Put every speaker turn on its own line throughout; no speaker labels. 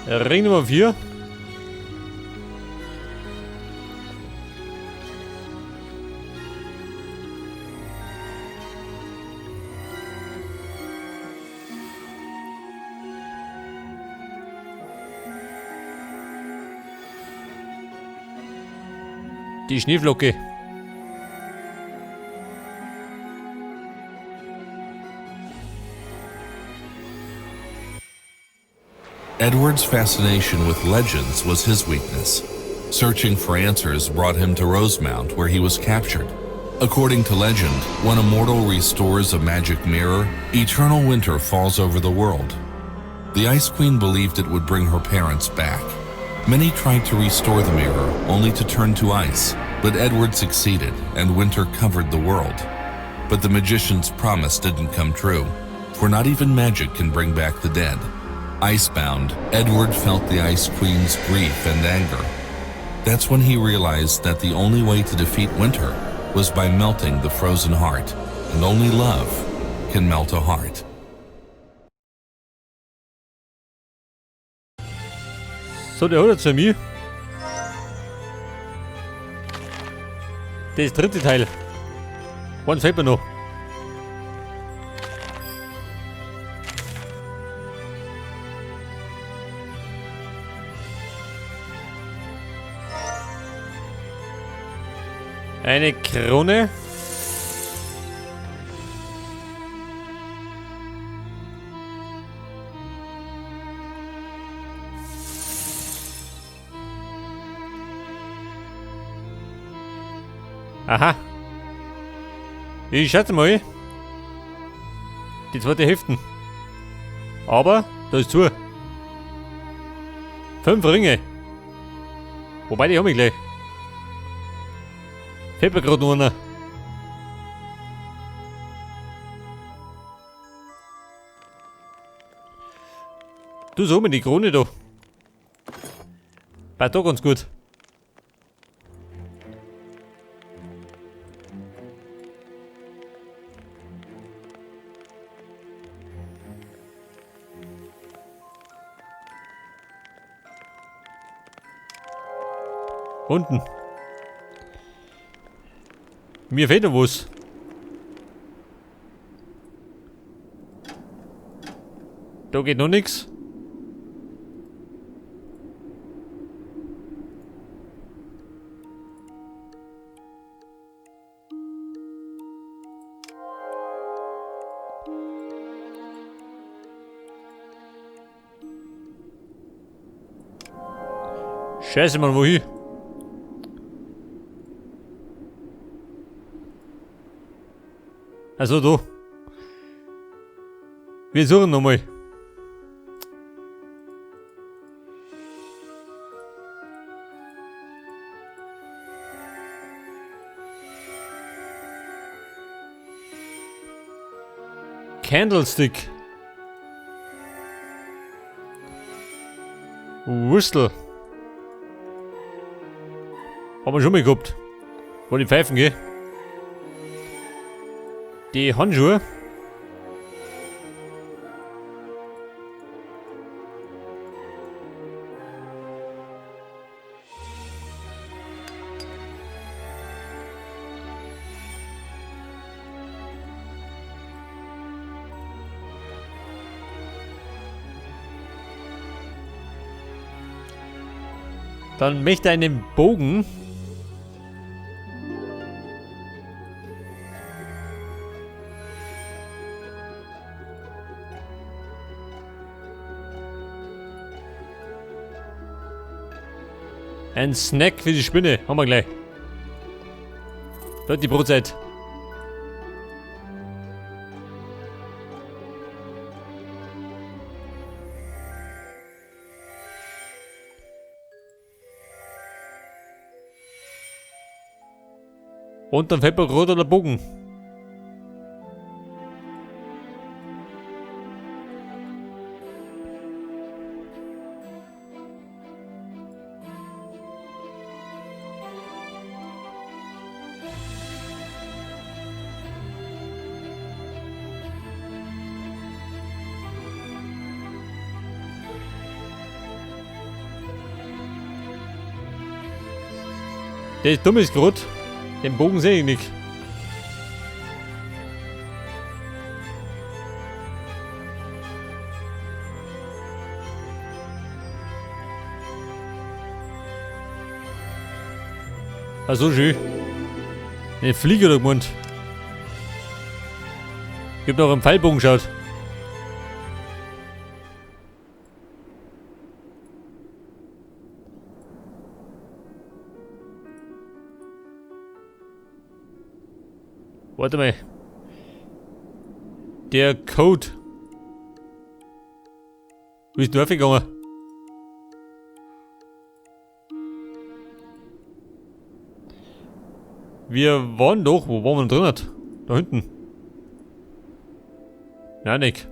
Ring Nummer 4. Die Schneeflocke.
Edward's fascination with legends was his weakness. Searching for answers brought him to Rosemount, where he was captured. According to legend, when a mortal restores a magic mirror, eternal winter falls over the world. The Ice Queen believed it would bring her parents back. Many tried to restore the mirror, only to turn to ice, but Edward succeeded, and winter covered the world. But the magician's promise didn't come true, for not even magic can bring back the dead. Icebound, Edward felt the Ice Queen's grief and anger. That's when he realized that the only way to defeat winter was by melting the frozen heart, and only love can melt a heart.
So, der hat jetzt für mich. Das dritte Teil. Eins fehlt mir noch. Eine Krone. Aha. Ich schätze mal, die zweite Hälfte. Aber da ist zu. 5 Ringe. Wobei, die hab ich gleich. Fehlt mir grad noch einer. Du, so mit die Krone da. War da ganz gut. Unten. Mir fehlt noch was. Da geht noch nix. Scheiße, Mann, wohin? Also da. Wir suchen nochmal. Candlestick. Whistle. Haben wir schon mal gehabt. Wo die Pfeifen, gell? Die Handschuhe. Dann möchte ich einen Bogen. Ein Snack für die Spinne. Haben wir gleich. Dort die Brotzeit. Und dann fällt mir gerade der Bogen. Der ist dumm ist grad. Den Bogen sehe ich nicht. Ah, so schön. Den Flieger da gemeint. Ich hab noch einen Pfeilbogen geschaut. Warte mal. Der Code. Wie ist denn gegangen? Wir waren doch, wo waren wir denn drin? Da hinten. Nein, nicht.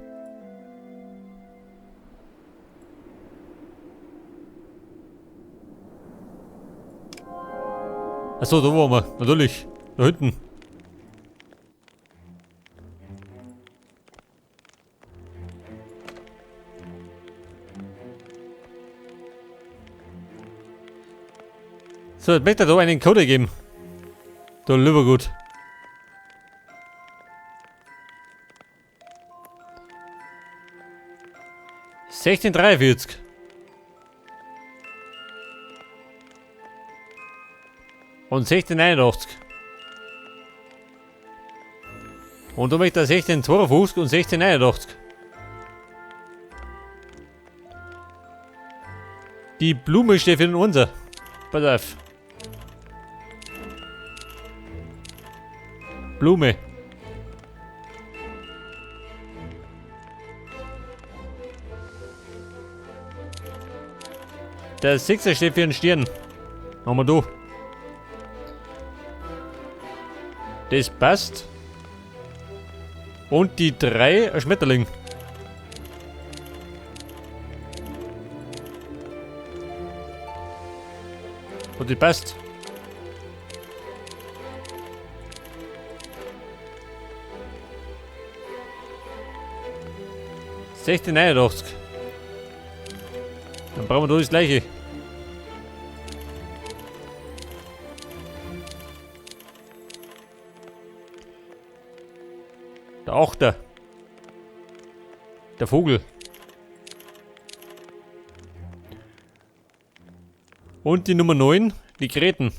Achso, da waren wir. Natürlich. Da hinten. So, jetzt möchte er da einen Code geben. Da lieber gut. 16:43. Und 16:81. Und da möchte er 16:52 und 16:81. Die Blume steht für den Unser. Pass auf. Blume. Der Sechser steht für den Stirn. Machen wir da. Das passt. Und die 3, ein Schmetterling. Und die passt. 16:81. Dann brauchen wir da das gleiche. Der Achter. Der Vogel. Und die Nummer 9, die Gräten.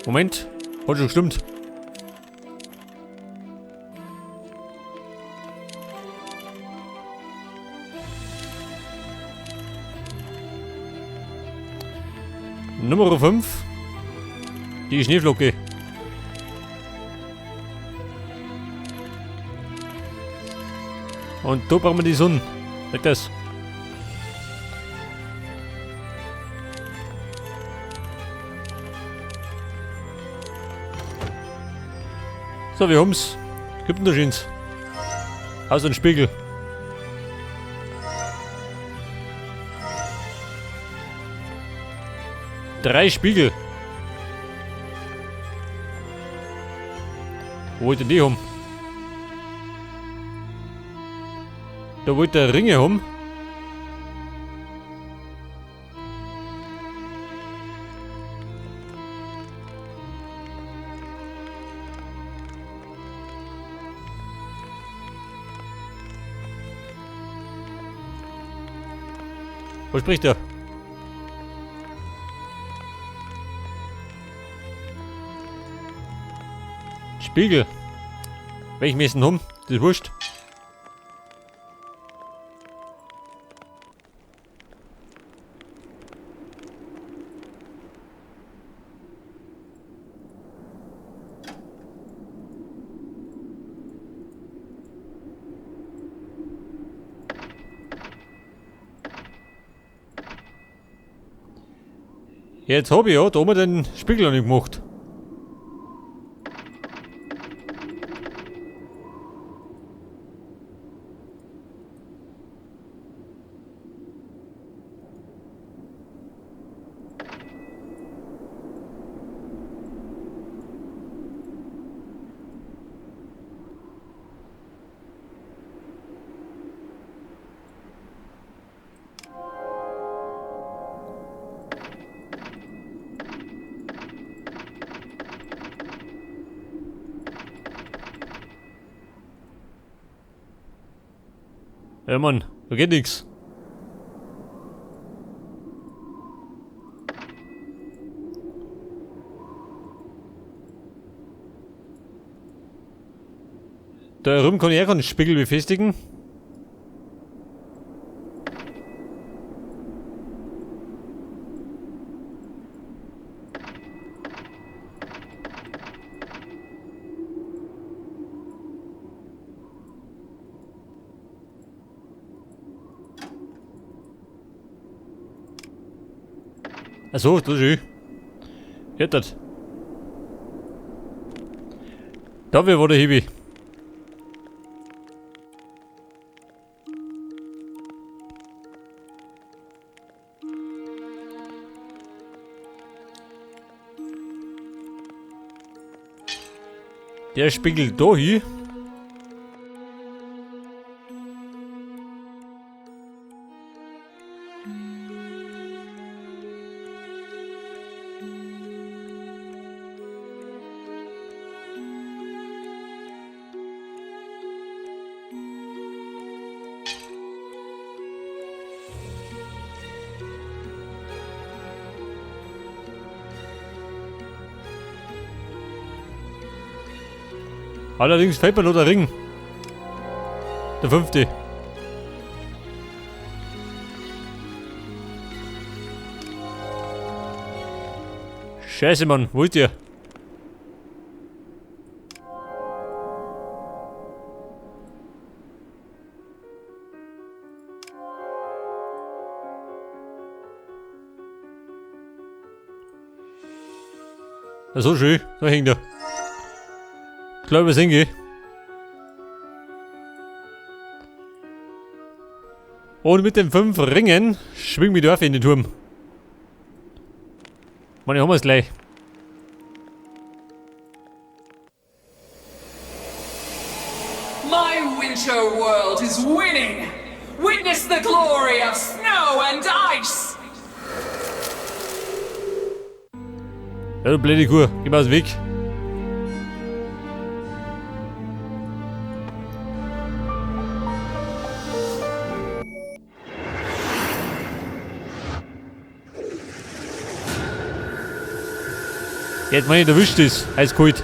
Moment, hat schon gestimmt. Nummer 5, die Schneeflocke. Und da brauchen wir die Sonne. Weg das. So, wir haben's. Gibt denn da schön's? Außer ein Spiegel. 3 Spiegel. Wo wollt ihr die haben? Da wollt ihr Ringe haben. Wo spricht der? Spiegel. Welchen müssen haben? Das ist wurscht. Jetzt hab ich ja da oben den Spiegel noch nicht gemacht. Ja, Mann, da geht nix. Da herum kann ich auch keinen Spiegel befestigen. Achso, das ist schön. Geht das. Da war der Hibi. Der Spiegel da hier. Allerdings fällt mir nur der Ring. Der fünfte. Scheiße, Mann. Wo ist der? So schön. Da hängt er. Ich glaube, wir sind. Und mit den 5 Ringen schwingen wir die in den Turm. Mann, haben wir es gleich.
My winter world is winning! Witness the glory of snow and ice!
Ja, du blöde Kuh, geh mal aus dem Weg. Jetzt meine ich, erwischt ist, eiskalt.